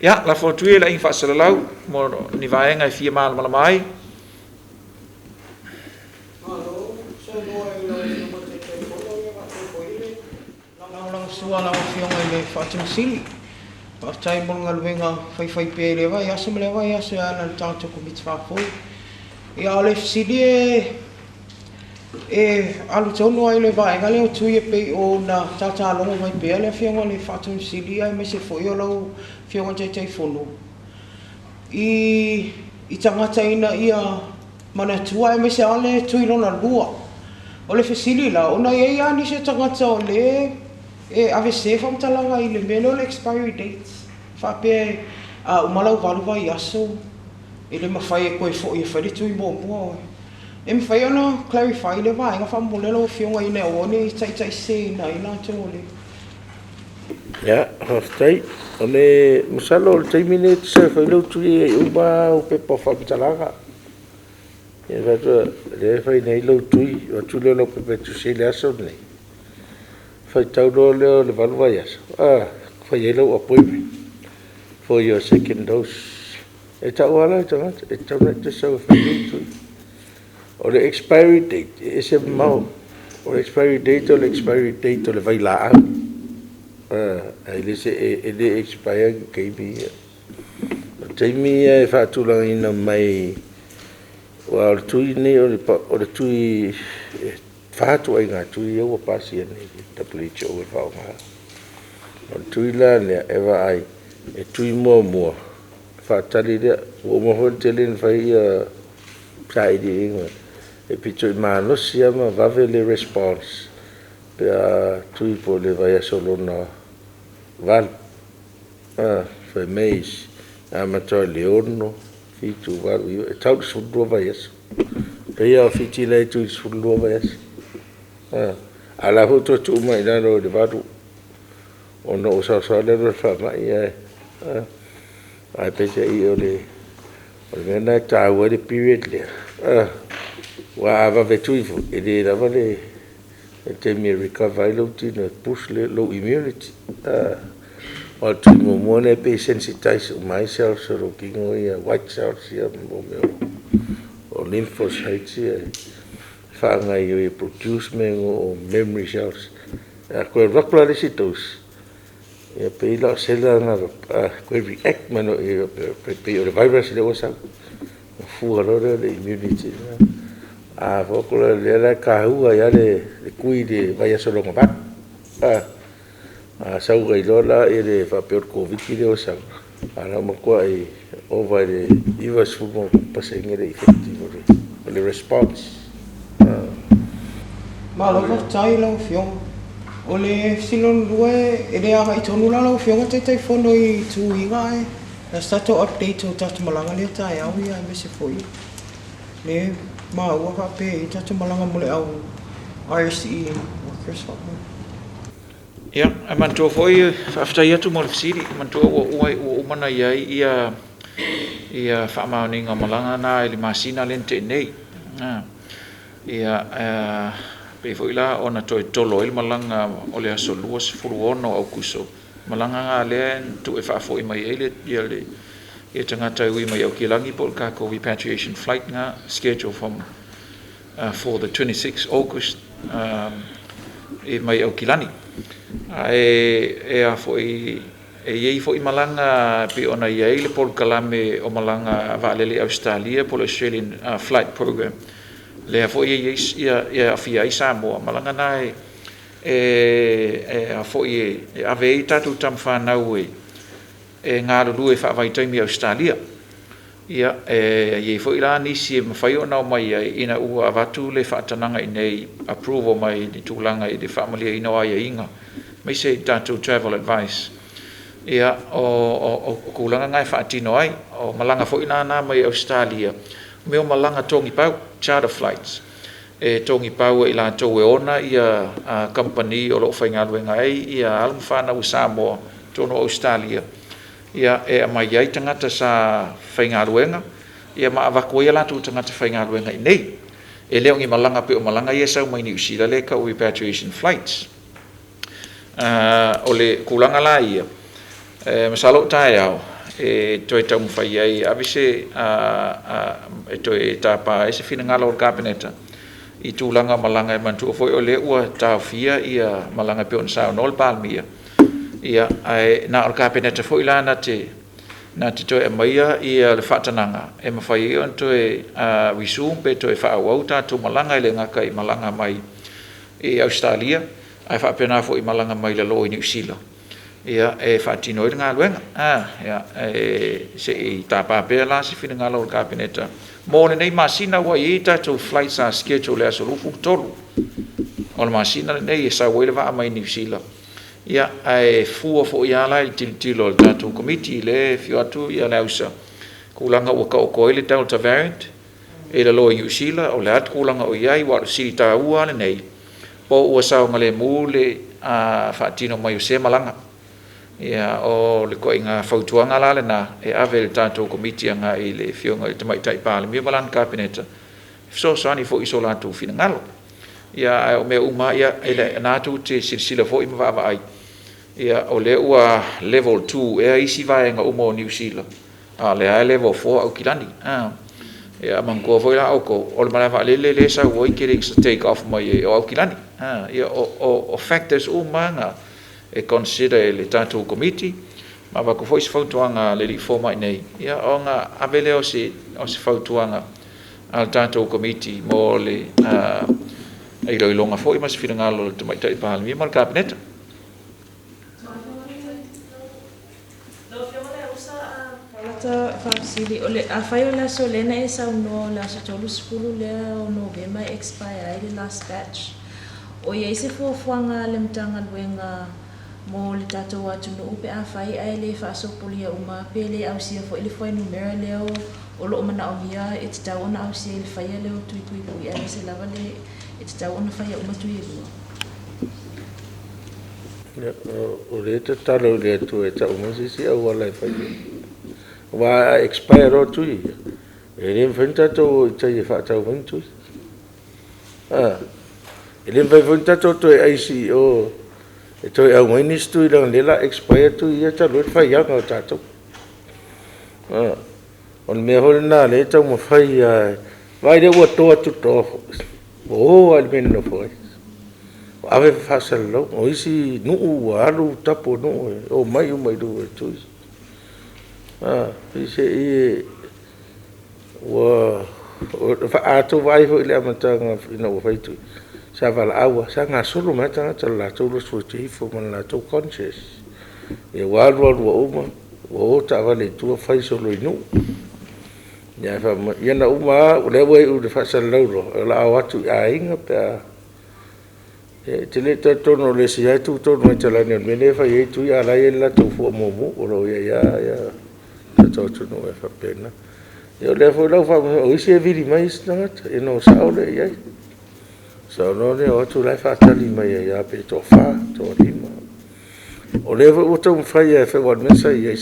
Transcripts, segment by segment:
Ia, lafo atu ia i le Aiga Faasalalau mo ni vaega e fia malamalama ai. Malo saunoa i lau Afioga i le Taitaifono faapea foi le lagolagosua a lau Afioga i le Faatonu Sili. Faafetai mo le galuega faifaipea i lea vaiaso ma lea vaiaso e ala i le tatou Komiti Faafoe. Ia, a o le fesili e alu tonu lava i le vaega lea o tui e pei ona tatalogo mai pea le Afioga i le Faatonu Sili aemaise foi o lau Afioga i le Taitaifono i tagata ina ia manatua aemaise lava le tui lona lua. O le fesili la, ona e i ai lava nisi o tagata o lea e aveese faamatalaga i le mea lea o le expiry date, faapea a uma lau 8 vaiaso e le mafai e toe foi e fai le tui muamua. E mafai ona clarify lea vaega faamolemole lau Afioga ina ia aua ne i taitaiseseina ai latou o le. Ia, faafetai. O le masalo o le taimi lenei e te sau e fai lou tui e uma lava au pepa o faamatalaga. Ia e fai atu, o lea e fai nei lou tui, avatu lea o lau pepa e tusi ai le aso lenei, faitau loa lea o le 8 vaiaso, fai ai lou appointment for your second dose. E tau lava la i tagata, e tatau ona e toe sau e fai lou tui. O le expiry date, e ese mamao. O le expiry date o le expiry date o le vailaau, e le expire i ni taimi ia. O le taimi ia e faatulagaina mai aua o le tui lenei o le tui, e 4 ituaiga tui ia ua pasia nei e le WHO e faaaoga. O le tui la lea e vaai, e tui muamua, faatali lea, ua uma foi ona tele ina fai sailiiliga, e pito i malosi lava ma vave le response pe a tui po o le vaiaso lona 8. Fai mai isi, e amata i le 6, 7, 8, 9, e tau i le 12 vaiaso. E pei lava o Fiti la e tui i le 12 vaiaso. A o la e foi ua toe tuu mai i lalo i le 8 ona ua saosaoa le alu a le faamai. Ae peiseai o le mea lena e taua ai le period lea, aua a vave tui foi, e le lava le taimi e recover ai lou tino e push lou immunity. Aua o le tui muamua lea pei e sensitize uma ai cells o lou tino ia, white cells ia ma mea o lymphocytes ia e faagaoioi e produce mea e igoa o memory cells. A toe alu atu la le isi dose, ia pei la o sela na e toe react mai loa e pei o le virus lea ua sau, ona fua loa lea o le immunity. A o lea la e taua ai lava le tui i le vaiaso lona 8. A sau ai loa la faapea o le Koviti-19 lea ua sau, a o la e ua matuai ova i le 90+ le effective o le response. Malo faafetai i lau Afioga. O le fesili lona lua, e le agai tonu la lau Afioga i le Taitaifono i tuiga ae o se tatou update o tatou malaga lea taeao aemaise foi lea maua faapea e i ai tatou malaga mo le au RSE workers. Ia, e manatua foi, faafetai atu mo le fesili, e manatua ua uma ona i ai ia faamaoniga o malaga na i le masina lea na tea nei. Ia, pei foi la ona toe tolo ai le malaga o le aso 26 o Aokuso, malaga na lea na tuu e faafoi mai ai le tagata e ui mai Aukilani po o le tatou repatriation flight na schedule for the 26 August e mai Aukilani. Ae e a foi e i ai foi malaga pei ona i ai le polokalame o malaga vaalele i Ausetalia po o le Australian Flight Program, lea foi e i ai e aafia ai Samoa, malaga na e a foi e ave ai tatou tama fanau e galulue faavaitaimi i Ausetalia. Ia, e i ai foi la nisi e mafai ona omai ai ina ua avatu le faatanaga i inei, approval mai le tulaga i le faamalieina o aiaiga, aemaise i tatou travel advice. Ia, o tulaga na e faatino ai. O malaga foi la na mai Ausetalia, o mea o malaga togipau, charter flights, e togipau e i latou e ona kamupani o lo o faigaluega ai alo ma fanau a Samoa i totonu o Ausetalia, ia, e aumai ai tagata sa faigaluega, ia ma avatu ai a latou tagata faigaluega i inei. E le o ni malaga pei o malaga ia e sau mai Niu Sila lea e tau o repatriation flights. O le tulaga la ia, masalo o taeao, e toe taumafai ai e ave se e toe tapa ai se finagalo o le Kapeneta i tulaga o malaga. E manatua foi o lea ua taofia ia malaga e pei ona saunoa le Palemia, ia ae na o le Kapeneta foi la na te toe aumaia ia le faatanaga e mafai ai ona toe resume pe toe faaauau tatou malaga, e le gata i malaga mai i Ausetalia ae faapena foi i malaga mai lalo i Niu Sila, ia e faatino ai le galuega. Ia, e se i tapa pea la se finagalo o le Kapeneta mo lenei masina, ua i ai tatou flight sa schedule i le aso 23 o le masina lenei e sau ai le vaa mai Niu Sila. Ia, ae fua foi lava la i le tilotilo a le tatou Komiti lea e afio atu le Ausa, tulaga ua taoto ai le Delta variant i lalo i Niu Sila, o le a le tulaga o i ai, aua o le fesili taua lava lenei, po ua saogalemu le faatino mai o sea malaga. Ia, o le ituaiga fautuaga la lena e ave e le tatou Komiti agai i le Afioga i le Tamaitai Palemia ma lana Kapeneta, e fesoasoani foi i so latou finagalo. Ia, ae o mea uma lava, ia, o lena tou te silasila foi ma vaavaai, ia o lea ua level 2 ea isi vaega uma o Niu Sila, a o lea lava e level 4 Aukilani. Ia manatua foi la outou, o le malae vaalele lea e sau ai tele ina take off mai ai o Aukilani. Ia o factors uma lava na e consider e le tatou Komiti, ma avatu foi se fautuaga a le alii fomai nei, ia ona ave lea o se fautuaga a le tatou Komiti mo le iloiloga foi ma se finagalo o le Tamaitai Palemia ma le Kapeneta. Lau Afioga Leausa, Lata faafesili, o le afai o le aso lea na e saunoa o le aso 30 lea o Novema e expire ai le last batch, o i ai se fuafuaga a le Matagaluega mo le tatou atunuu pe afai ae le faasopolia uma pe le ausia foi le fuainumera lea o lo o manaomia e tatau ona ausia i le faia lea o tui puipui aemaise lava le e tatau ona faia uma tui e lua? O lea e tatalo i le Atua e tau mai se isi auala e fai ai. Aua a expire loa tui ia, e le mafai ona tatou o i tai e faatau mai ni tui. E le mafai foi ona tatou toe aisi i o e toe aumai nisi tui leaga o lea o le a expire tui ia talu ai le faiaga o tatou. O le mea foi lena o lea e taumafai lava, vaai lea ua to atu ua o lava i le mea na nofo ai, ua ave faasalalauga. O isi nuu ua alu tapu o nuu e omai uma i luga i tui. A outou vaai foi i le amataga ina ua fai tui, sa valaau lava, sa gasolo mai lava tagata i le latou lotu e te ifo ma le latou conscious. Ia ua alu alu ua uma, ua o taavale i tua fai solo i nuu. Ia na uma lava, o lea ua iu ina faasalalau loa, o le a o atu i aiga pe a... Ia ou te le talitonu o le isi lava e tu tonu lava i talaane o le mea lea e fai ai tui a o la e i ai le latou fua mumu. O lo o i ai lava le tatou atunuu e faapena. Ia o lea foi la ua faafofoga, o isi e vili mai isi tagata ona o sao lea i ai. Sau loa o atu la e faatali mai ai lava pe toa-4, toa-5. O lea foi ua taumafai lava, aua o le mea sa i ai,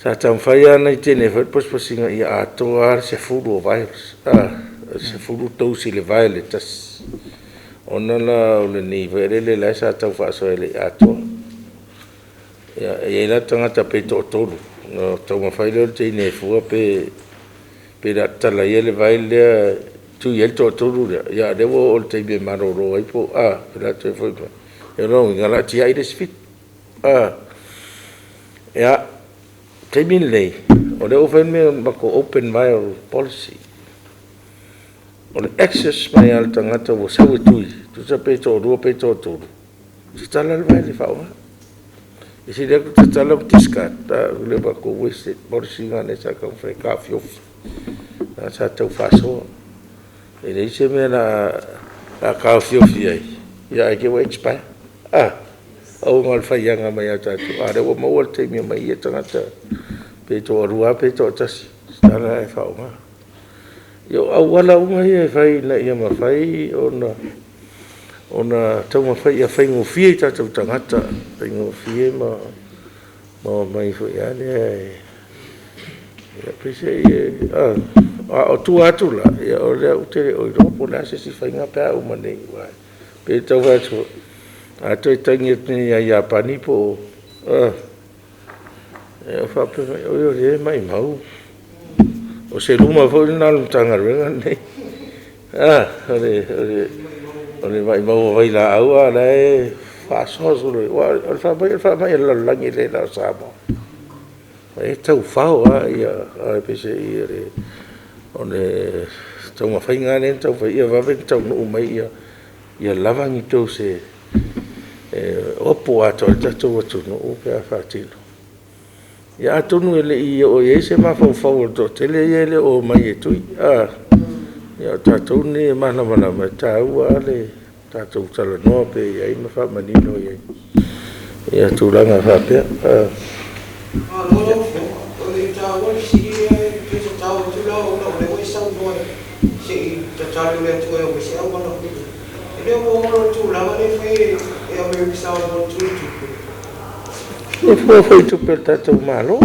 sa taumafai lava nai teine e fai le posiposiga ia atoa lava le 10 o vials, 10 dose i le vial e tasi, ona la o le foi lele la e sa tau faasoa e le i atoa. E i ai la tagata pe toatolu, ona taumafai lea o le teine e fua pe o le a tatala ia le vial lea e tui ai le toatolu lea, a o lea ua oo i le taimi e malolo ai po o a, o le a toe foi mai. Ia o lona uiga o le a tiai le isi 7. Ia, o le taimi lenei, o lea ua fai le matou open vial policy. O le access mai lava o le tagata ua sau e tui, tusa pe toalua pe toatolu, tatala le vial e faaaoga. E sili atu le tatala ma discard i lo le matou wasted policy lena lea sa taumafai e taofiofi, lena sa tau faasoa. E leai se mea o le a taofiofi ai, ae te i ua expire. O uiga o le faiaga mai o tatou, a o lea ua maua le taimi e omai ai tagata pe toalua pe toatasi, tatala ae faaaoga. Ia o auala uma ia e fai ina ia mafai ona taumafai ia faigofie i tatou tagata, faigofie ma omai foi lava lea. Peiseai, a o tua atu la, o lea ou te le o iloa po o le a se isi faiga pe a uma nei. Aua pei ona tau fai atu, a toe tagi atu nei ia Iapani po o… Ia ou faapea mai, oi o lea e maumau, o se luma foi lena o le Matagaluega lenei. O le maumau o vailaau a o la e faasoa solo. Aua o le faamai o le faamai a le lalolagi e le na o Samoa. E taufao lava, ae peiseai o le taumafaiga lava lea na taumafai ia vave ona taunuu mai ia lava ni dose e opo atoa ai le tatou atunuu pe a faatino. Ia atonu e le i oo i ai se mafaufau o le toatele ia e le o omai e tui. A o tatou nei e malamalama, e taua lava le tatou talanoa pea i ai ma faamanino i ai tulaga faapea. Malo lau Afioga. O le taua o le fesili lea e toe tatao atu la ona o lea ua e saunoa se i tatalo i le Atua e aumai se auala foi lea. E le o maua loa le tulaga lea e fai e American Samoa e tui i tupe? E fua foi i tupe a le tatou Malo.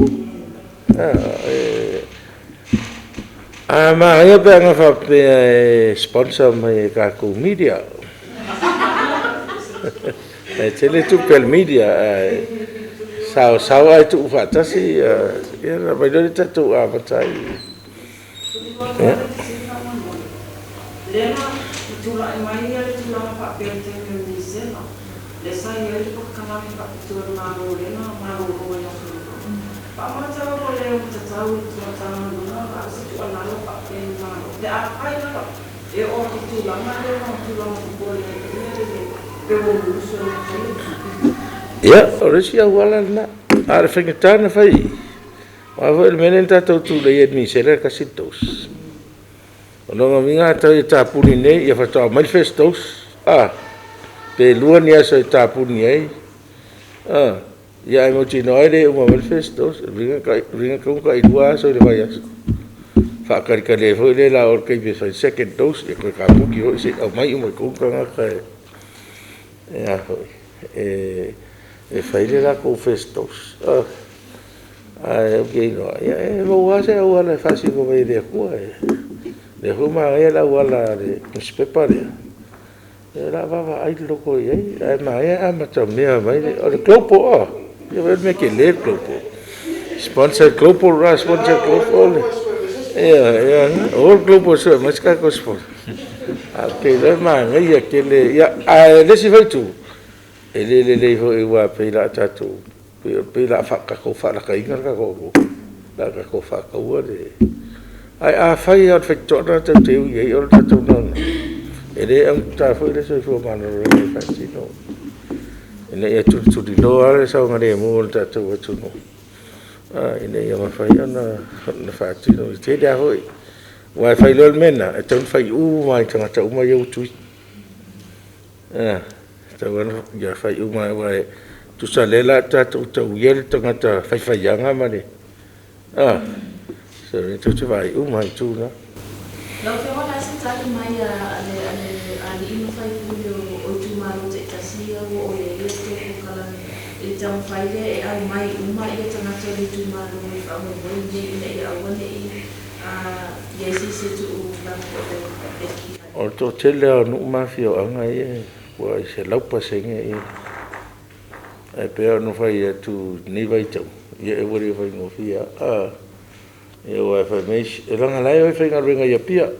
A manaia pe ana faapea e sponsor mai e tatou media. E tele tupe a le media, ae saosao ae tuufaatasi ia ona aumai loa lea tatou amata ai. Ia. Lea na tulai mai le tulaga faapea i le taimi o Misela, lea sa i ai le polokalame faapitoa a le Malo lea na malolo ai aso e 2. Faamata ua le olotatau i le Matagaluega ona ave se tuualalo faapea i le Malo pe afai lava e oo atu i le tulaga lea ona tulaga popole ai foi lea pe ua musu ai ma fai le Ia, o le isi auala lena. A o le faigata ona fai i i, aua foi o le mea lea na tatou tulei ai i le misela e tasi le dose. O lona uiga atonu e tapuni nei, ia faatoa aumai le first dose, pe 2 ni aso e tapuni ai, ia ae mautinoa e le uma mai le first dose. O lona uiga e tatau ona tai 2 aso i le vaiaso, faatalitali ai foi lea o le a oo i le taimi e fai ai le second dose, ia toe tapuni foi se i aumai uma i totonu tagata e fai le latou first dose. Ae ou te iloa, e maua lava se auala e faasino mai e le Atua. O lea foi ua manaia le auala a le nusipepa lea, ia o le a vaavaai loloto i ai, ae manaia ae amatamea mai. O le global a? Vaai i le mea tele le global. Sponsor e Global la, sponsor e Global. Ioe, o le Global e sue mai se tatou sponsor. Ae ou te iloa e manaia tele. Ae o le isi foi itu, e le lelei foi aua e pei o le a tatou faalataina le tatou atunuu, pe a tatou faataua le... Ae afai lava o le faitotoa lena tatou te ui ai o le tatou naunau, e le augata foi le soifua maloloina e faatino, ina ia tulituliloa le saogalemu o le tatou atunuu, ina ia mafai ona faatino. E tele lava foi... aua e fai loa le mea lena, e tatau ona fai uma lava i tagata uma ia ua tui. E tatau lava ona fai uma, aua tusa o lea o le a tatou tauia le tagata faifaiaga ma le... so tatou te vaai uma lava i itu na. Lau Afioga o le a se tali mai a alii ma faipule o itumalo taitasi ia ua oo i ai le tou polokalame i le taumafai lea e aumai uma tagata o le itumalo i le faamoemoe lenei ina ia aua ne i i ai se isi e tuu i lalo o le FTI? O le toatele lava o nuu ma afioaga ia ua 100%. Ae pei lava ona fai atu i lenei vaitau, ia ua le faigofie lava. Aua fai mai isi, leaga o la e o e faigaluega i Apia,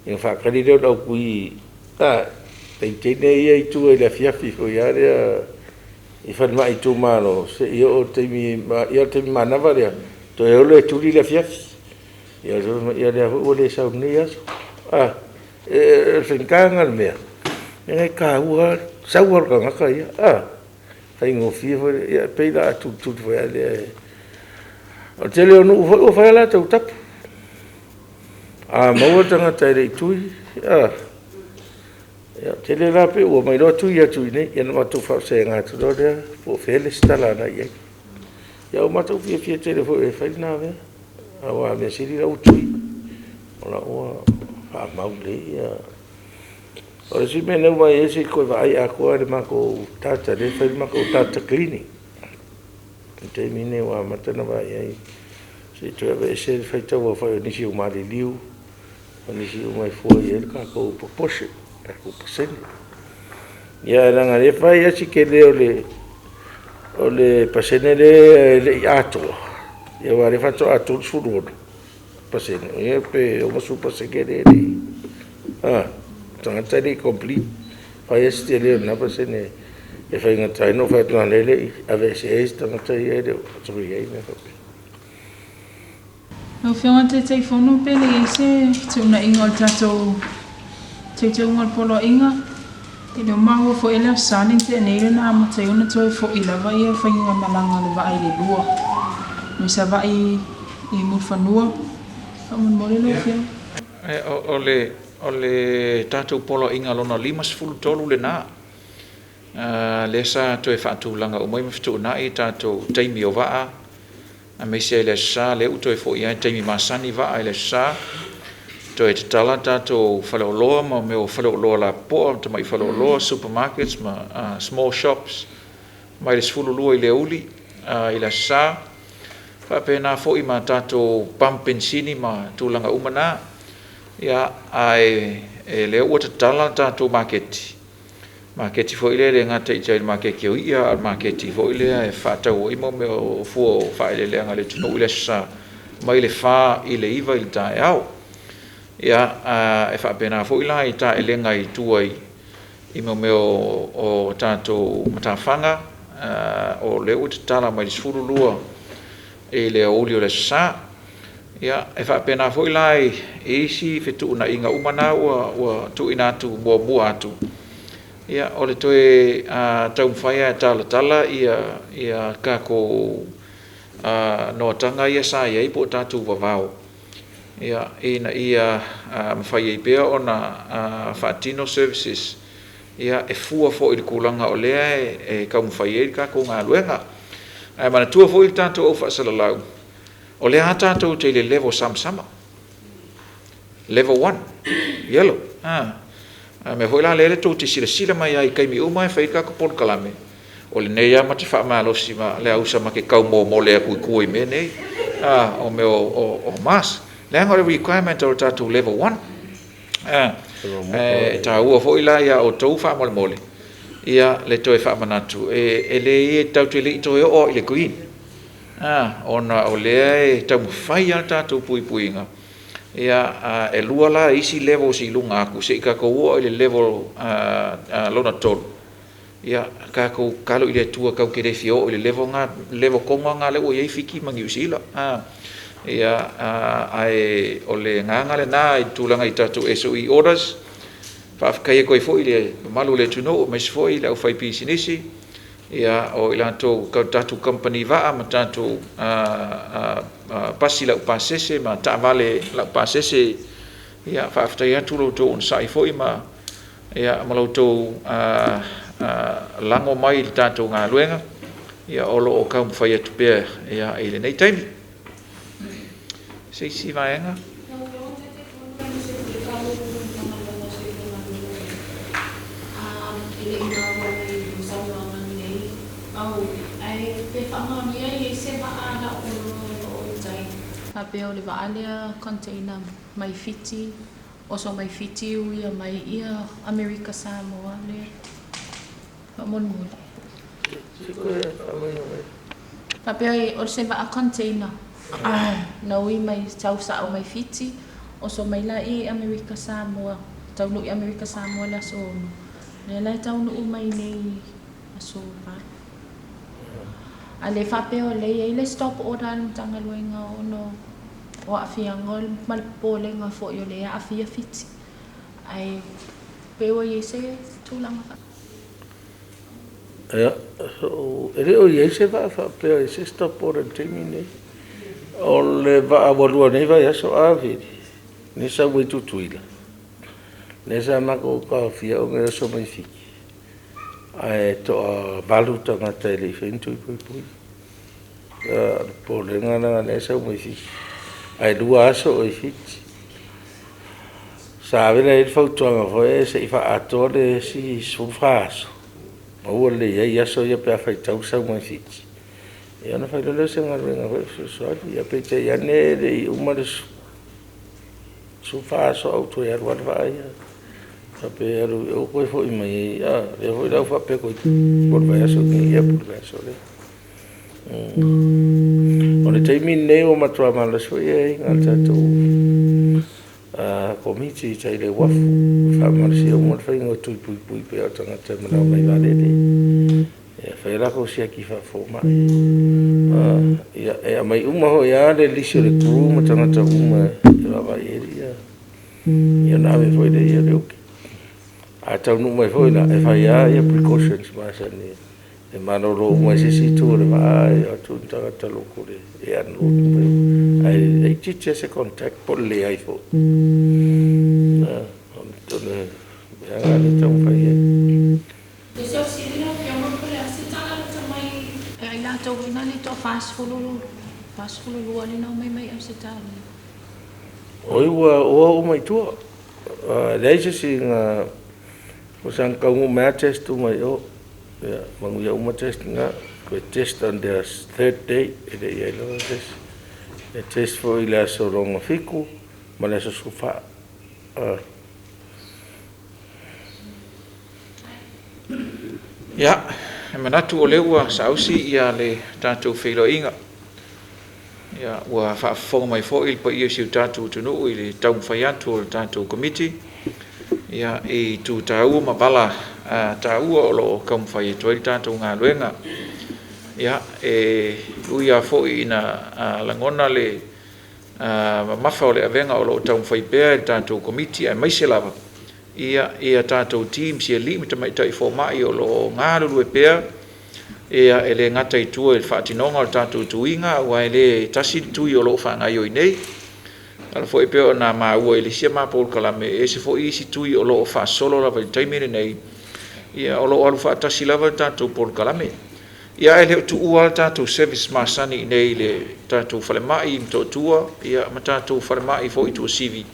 ona faatali lea o le autui, teine ia e i tua i le afiafi foi lava lea i falemai itumalo, seia oo i le taimi, ia o le taimi manava lea, toe o loa e tuli le afiafi. Ia lea foi ua le sau i lenei aso. O le faigata lena o le mea, leaga e taua lava, sau lava o le tagata ia, e faigofie foi le... Ia pei o le a tulituli foi lava lea. O le tele o nuu foi ua fai a latou tapu. A maua le tagata e le i tui, ia tele la pe ua omai loa tui atu i inei, ia ona matou faafesega atu loa lea po o fea e resitala agai i ai. Ia ua matou fiafia tele foi e fai lena mea, aua o le mea sili o la e ua tui, o la e ua faamau lelei. O le isi mea lea ua vaai i ai se i toe vaai atoa lava i le matou data lea e fai le matou data cleaning. I le taimi lenei ua amata ona vaai i ai, se i toe aveese le faitau aofai o nisi ua maliliu, ma nisi uma e fua i ai le tatou proportion, le tatou pasene. Ia ae leaga o lea e fai lava si tele o le O le pasene lea e le i atoa, ia aua o lea faatoa 36%, ia pe 60% lea e le i, tagata e le i complete. E fai lava si tele o lena pasene e faigata ai ona ou fai atu leaga o lea e le i aveesea isi tagata ia e le o toe i ai mea faapena. Lau Afioga i le Taitaifono pe le i ai se fetuunaiga o le tatou teuteuga o le Poloaiga, e le o maua foi e le Aso Sa na tea nei lea na amata ai ona toe foi lava ia faigamalaga a le vaa i le lua mai Savaii i Mulifanua. Faamolemole lau Afioga. O le tatou Poloaiga lona 53 lena, lea sa toe faatulaga uma ai ma fetuunai tatou taimi o vaa, aemaise ai le Aso Sa lea ua toe foi ai taimi masani vaa i le Aso Sa, toe tatala tatou faleoloa ma mea o faleoloa lapopoa, tamai faleoloa, supermarkets ma small shops mai le 12 i le aoauli i le Aso Sa, faapena foi ma tatou pump penisini ma tulaga uma na. Ia, ae lea ua tatala tatou maketi, maketi foi lea e le gata i le maketi o i'a, a o le maketi foi lea e faatau ai mea o fua o faaeleeleaga a le atunuu i le Aso Sa mai le 4 i le 9 i le taeao. Ia, e faapena foi la i taelega i tua i mea o tatou matafaga, o lea ua tatala mai le 12 i le aoauli o le Aso Sa. Ia, e faapena foi la i isi fetuunaiga uma na ua tuuina atu muamua atu. Ia, o le toe taumafai lava e talatala ia tatou noataga ia sa i ai po o tatou vavao, ia, ina ia mafai ai pea ona faatino services, ia, e fua foi i le tulaga o lea e taumafai ai le tatou galuega. Ae manatua foi le tatou au faasalalau, o lea lava tatou te i le level samasama, level 1, yellow. A mea foi la lea tou te silasila mai ai i taimi uma e fai ai tatou polokalame, o lenei lava ma te faamalosi ma le ausa ma te taumomole atu i tua i mea nei, o mea o mask. Leaga o le requirement o le tatou level 1. E taua foi la ia outou faamolemole, ia le toe faamanatu, e le tatou te le i toe oo i le green, ona o lea e taumafai lava le tatou puipuiga. Ia, e lua la isi levels i luga atu se i tatou oo i le level lona 3. Ia, tatou tatalo i le Atua tatou te le fia oo i le level na, level tonu lava lea ua i ai Fiti ma Niu Sila. Ia, ae o le agaga lena i tulaga i tatou SOE orders. Faafetai atu ai foi i le mamalu o le atunuu, aemaise foi le aufaipisinisi, ia, o i latou tatou kamupani vaa ma tatou pasi laupasese ma taavale laupasese. Ia, faafetai atu lo outou onosai foi ma, ia, ma lo outou lago mai i le tatou galuega, ia, o lo o taumafai atu pea, ia, i lenei taimi. Se isi vaega? E le i maua mai saunoaga nei ae pe faamaonia e i ai se vaa lau oloa o lo o i tai faapea o le vaa lea container mai Fiti oso mai Fiti uia mai ia Amerika Samoa lea faamolemole faapea o se vaa container na ui mai sau sao mai Fiti oso mai la i Amerika Samoa taunuu i Amerika Samoa le aso 6 lea la e taunuu mai nei aso 8. A le faapea o lea e i ai le stop order a le Matagaluega ona o aafiaga ma le popolega foi o lea e aafia Fiti. Ae pe ua i ai se tulaga Ia, so, e le o i ai se vaa faapea i se stop order i le taimi lenei. O le vaa ua lua nei vaiaso a Vili, ni sau ai Tutuila. Lea sa matou taofia ona e oso mai Fiti. Ae toa 8 tagata e le i faia ni tui puipui. O le popolega lena lea e sau mai Fiti. Ae 2 aso o i Fiti. Sa ave la i ai le fautuaga foi e se i faaatoa le isi 14 aso. Maua lelei ai aso ia pe a faitau le sau mai Fiti. Ia ona fai loa lea o se galuega foi fesoasoani. Ia peitai ane e le i uma le 14 aso a ua toe alu lava le vaa ia. Faapea e alu i o toe foi mai ai, a, lea foi la ua faapea toeitiiti po o le vaiaso lenei po o le vaiaso lea. O le taimi lenei ua matua malosi foi aiaiga a le tatou Komiti i tai i le uafu, e faamalosia uma le faiga o tui puipui pea o tagata e manao mai vaalele. E fai a latou siaki faafomai. Ia, e aumai uma foi lava le lisi o le crew ma tagata uma e vaavaai i ai, ia ona ave foi lea i ai o le oti. A taunuu mai foi la, e fai lava precautions masani e malolo uma i se isi itu o le vaa e o atu ni tagata lotu e unload mai, ae laitiiti lava se contact po o le leai foi. O le mea lena lea e taumafai i ai. Se fesili lau Afioga po o le a se tala lata mai Ia i latou foi na le toa 42 lea na omai mai Ausetalia. Oi, ua oo mai i tua. E leai se isi na o saga taunuu mai lava test uma i o. Ia, manuia uma test na. Toe test on the third day, e le i ai lava se isi. E test foi i le aso lona 7 ma le aso 14. Ia, e manatu o lea ua saausi ia le tatou feiloaiga. Ia, ua faafofoga mai foi le paia o si o tatou atunuu i le taumafai atu o le tatou Komiti, ia, i itu taua ma vala taua o lo o taumafai atu ai le tatou galuega. Ia, e ui lava foi ina lagona le mamafa o le avega o lo o taumafai pea e le tatou Komiti, aemaise lava ia tatou teams i alii ma tamaitai fomai o lo o galulue pea, ia, e le gata i tua i le faatinoga o le tatou tuiga, aua e le tasi le tui o lo o faagaoioi nei. Ala foi pei ona maua i le isi a polokalame, e ese foi isi tui o lo o faasolo lava i le taimi lenei, ia, o lo o alu faatasi lava le tatou polokalame. Ia, e le o tuua lava le tatou service masani i nei i le tatou falemai i Motootua, ia, ma tatou falemai foi i Tuasivi,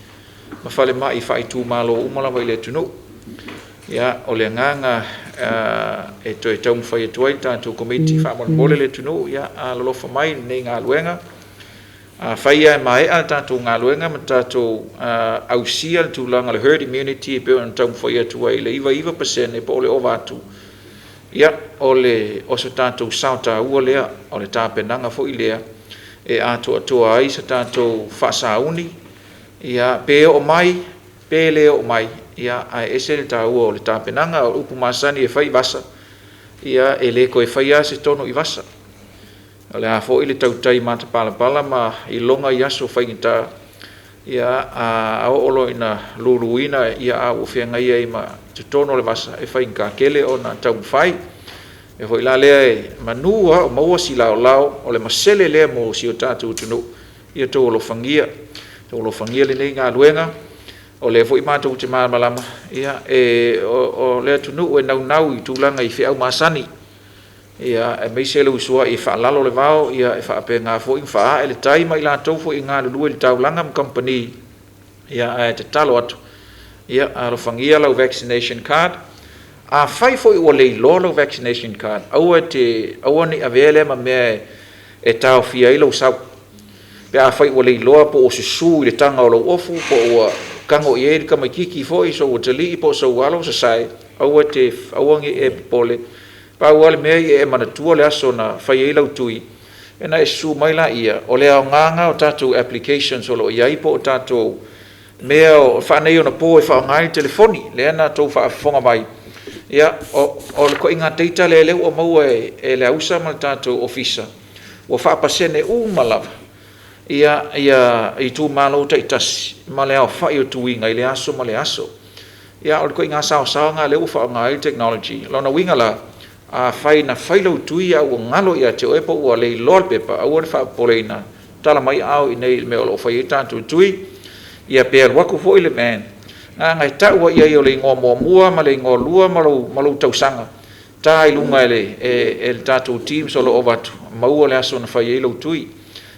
ma falemai faaitumalo uma lava i le atunuu. Ia, o le agaga e toe taumafai atu ai le tatou Komiti faamolemole le atunuu, ia, alolofa mai i lenei galuega. Afai lava e maea le tatou galuega ma tatou ausia le tulaga o le herd immunity e pei ona taumafai atu ai i le 99% po o le ova atu, ia, o se tatou sao taua lea, o le tapenaga foi lea e atoatoa ai se tatou faasauni, ia, pe oo mai, pe le oo mai, ia, ae ese le taua o le tapenaga. O upu masani e fai i vasa, ia, e le toe faia lava se tonu i vasa. O le a foi le tautai matapalapala ma iloga i aso faigata, ia, a oo loa ina luluina, ia, a ua feagai ai ma totonu o le vasa, e faigata tele ona taumafai. E foi la lea e manu lava o maua si laolao, o le masele lea mo si o tatou atunuu, ia outou alofagia, outou alofagia lenei galuega. O lea foi matou te malamalama, ia, o le atunuu e naunau i tulaga i feau masani, ia, aemaise le usuai e faalalo le vao, ia, e faapena foi ma faaae le tai ma i latou foi e galulue i le taulaga ma kamupani, ia, ae tatalo atu, ia, alofagia lau vaccination card. Afai foi ua le iloa lau vaccination card, aua ne i avea lea ma mea e taofia ai lou sau. Pe afai ua le iloa po ua susu i le taga o lou ofu, po ua tago i ai le tamaitiiti foi, sou atalii po o sou alo sasae, aua ne i e popole. Pau lava le mea ia e manatua le aso na fai ai lau tui, ona e susu mai laia. O le aoga o tatou applications o lo o i ai po o tatou mea o faaneionapo e faaaoga ai le telefoni lea na outou faafofoga mai, ia, o le ituaiga data lea ua maua e le ausa ma le tatou ofisa, ua faapasene uma lava ia itumalo taitasi ma le aofai o tuiga i le aso ma le aso. Ia, o le ituaiga saosaoga lea ua faaaoga ai le technology. Lona uiga la, afai na fai lau tui a ua galo ia te oe po ua le iloa le pepa, aua le faapopoleina, tala mai aao i inei i le mea o lo o fai ai tatou tui. Ia, pe alu atu foi le van, na e tau ai i ai o le igoa muamua ma le igoa lua ma lou tausaga, ta i luga e le tatou teams o lo o avatu, maua le aso na fai ai lau tui.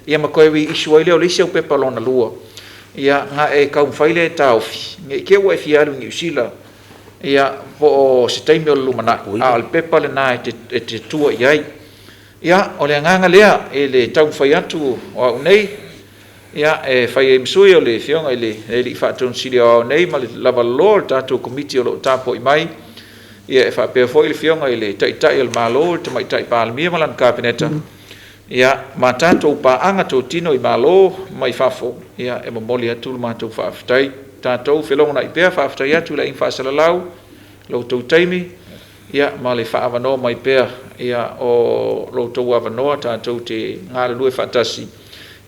Ia, ma toe re-issue ai lea o le isi au pepa lona lua, ia, na e taumafai lea e taofi, ne i te i ua e fia alu i Niu Sila, ia, po o se taimi o le lumanai, a o le pepa lena e te tua i ai. Ia, o le agaga lea i le taumafai atu o au nei, ia, e fai ai ma sui o le Afioga i le Alii Faatonu Sili Aoao nei ma le lavaloa o le tatou Komiti o lo o tapuai mai, ia, e faapea foi le Afioga i le Taitai o le Malo, le Tamaitai Palemia ma lana Kapeneta. Ia, ma tatou paaga totino i Malo mai fafo, ia, e momoli atu le matou faafetai. Tatou felogonai pea, faafetai atu i le aiga faasalalau, lo outou taimi, ia, ma le faaavanoa mai pea, ia, o lo outou avanoa tatou te galulue faatasi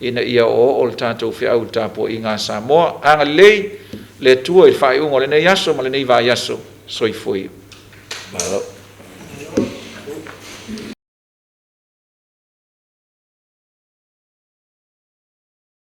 ina ia oooo le tatou feau i le tapuaiga a Samoa. Agalelei le Atua i le faaiuga o lenei aso ma lenei vaiaso. Soifua ia. Malo.